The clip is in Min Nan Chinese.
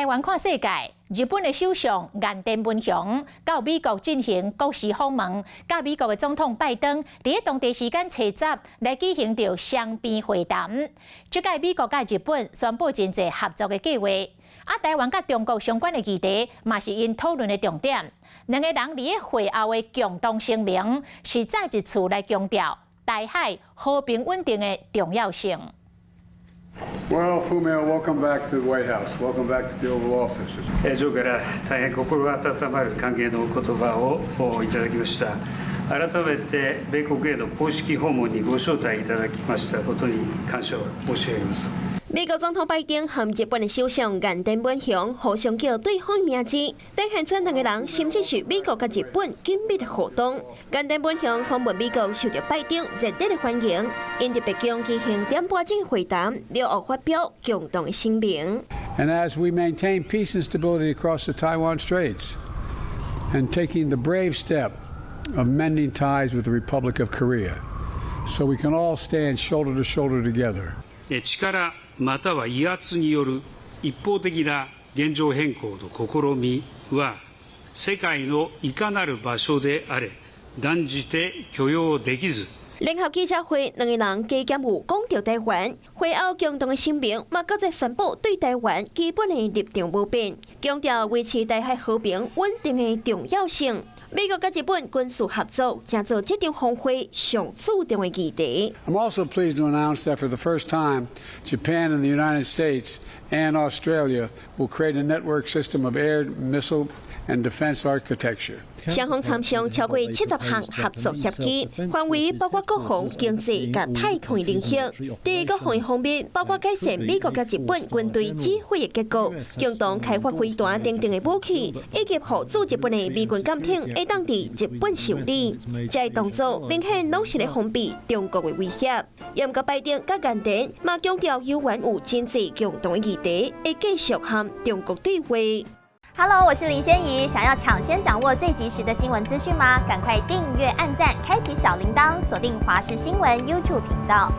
灣看世界，日本的首相岸田文雄到美國進行國事訪問，佮美國的總統拜登佇咧當地時間初十來舉行著雙邊會談。這擺美國佮日本宣布真濟合作的計劃，啊，台灣佮中國相關的議題嘛是𪜶討論的重點。兩個人佇咧會後的共同聲明，是再一次來強調台海和平穩定的重要性。 Well, Fumio, welcome back to the White House. Welcome back to the Oval Office. 上から大変心温まる歓迎のお言葉をいただきました。改めて米國への公式訪問にご招待いただきましたことに感謝を申し上げます。美國總統拜登和日本的首相岸田文雄互相叫對方名字，展現出兩個人甚至是美國佮日本緊密的互動。岸田文雄訪問美國，受到拜登熱烈的歡迎，𪜶佇白宮舉行點半鐘會談，了後發表共同的聲明。 And as we maintain peace and stability across the Taiwan Straits, and taking the brave step of mending ties with the Republic of Korea, so we can all stand shoulder to shoulder together. 力または威圧による一方的な現状変更の試みは、世界のいかなる場所であれ、斷じて許容できず。聯合記者會，兩個人加減有講著台灣，會後共同的聲明嘛，閣再宣布對台灣基本的立場無變，強調維持台海和平穩定的重要性。美國佮日本軍事合作，成做這場峰會上注重的議題。 I'm also pleased to announce that for the first time, Japan and the United States and Australia will create a network system of air, missile, and defense architecture. 雙方簽署超過70項合作協議，範圍包括國防、經濟佮太空的領域。佇國防方面，包括改善美國佮日本軍隊指揮的結構，共同開發飛彈等等的武器，以及予駐日本的美軍艦艇會當佇日本修理。這个動作明顯攏是咧防備中國的威脅。毋過拜登佮岸田嘛強調，猶原有真濟共同的議題，會繼續和中國對話。 Hello，我是林仙怡。想要搶先掌握最及時的新聞資訊嗎？趕快訂閱、按讚、開啟小鈴鐺，鎖定華視新聞 YouTube 頻道。